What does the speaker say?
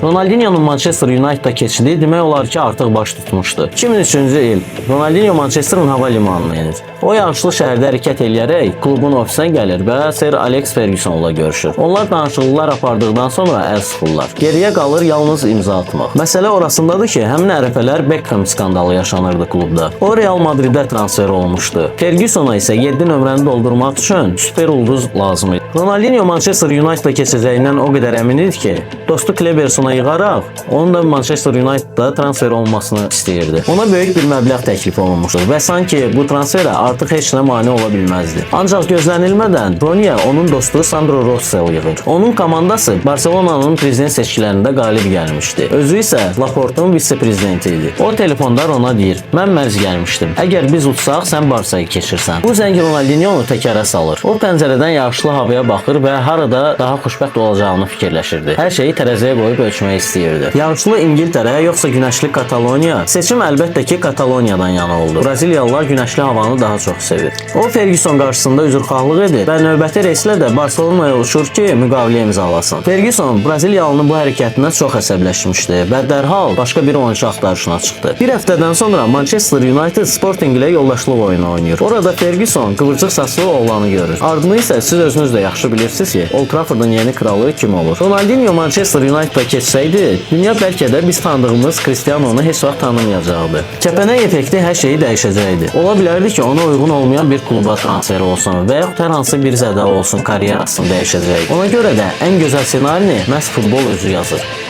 Ronaldinho'nun Manchester United'a keçidi demək olar ki, artıq baş tutmuşdu. 2003-cü il Ronaldinho Manchesterın hava limanına enir. O yağışlı şəhərdə hərəkət eləyərək klubun ofisinə gəlir və Sir Alex Fergusonla görüşür. Onlar danışıqlar apardıqdan sonra əl sıxırlar. Geriyə qalır yalnız imza atmaq. Məsələ orasındadır ki, həmin ərəfələr Beckham skandalı yaşanırdı klubda. O Real Madridə transfer olmuşdu. Fergusona isə 7 nömrəni doldurmaq üçün super ulduz lazım idi. Ronaldinho Manchester United'a keçəcəyindən o qədər əmin idi ki, dostu Klebersona yığaraq onun da Manchester United'a transfer olmasını istəyirdi. Ona böyük bir məbləğ təklif olunmuşdu və sanki bu transferə artıq heç nə mane ola bilməzdi. Ancaq gözlənilmədən Roniyə onun dostu Sandro Rosell yığır. Onun komandası Barselonanın prezident seçkilərində qalib gəlmişdi. Özü isə Laportun vitse-prezidenti idi. O telefonda Rona deyir: "Mən mərc gəlmişdim. Əgər biz utsaq, sən Barsaya keçirsən." Bu zəng Ronaldinho-nu təkərə salır. O pəncərədən yağışlı havaya baxır və harada daha xoşbəxt olacağını fikirləşirdi. Hər şeyi tərəziyə qoyub ölçmək istəyirdi. Yağışlı İngiltərə yoxsa günəşli Kataloniya? Seçim əlbəttə ki, Kataloniyadan yana oldu. Braziliyalılar günəşli havanı daha çox sevir. O Ferguson qarşısında üzrxahlıq edir və növbəti reyslə də Barselonaya uçur ki, müqavilə imzalasın. Ferguson Braziliyalının bu hərəkətinə çox əsəbləşmişdi və dərhal başqa bir oyunçu axtarışına çıxdı. Bir həftədən sonra Manchester United Sporting ilə yoldaşlıq oyunu oynayır. Orada Ferguson qıvrıcıq saçlı oğlanı görür. Ardını isə siz özünüz də yaxşı bilirsiniz ki, Old Trafford'un yeni kralı kim olur? Ronaldinho Manchester United'a keçsəydi, dünya bəlkə də biz tanıdığımız Cristiano-nu heç vaxt tanımayacaqdı. Kəpənək effekti hər şeyi dəyişəcəkdi. Ola bilərdi ki, ona uyğun olmayan bir kluba transfer olsun və yaxud hər hansı bir zədə olsun, karyerasını dəyişəcək. Ona görə də ən gözəl ssenarini məhz futbol özü yazır.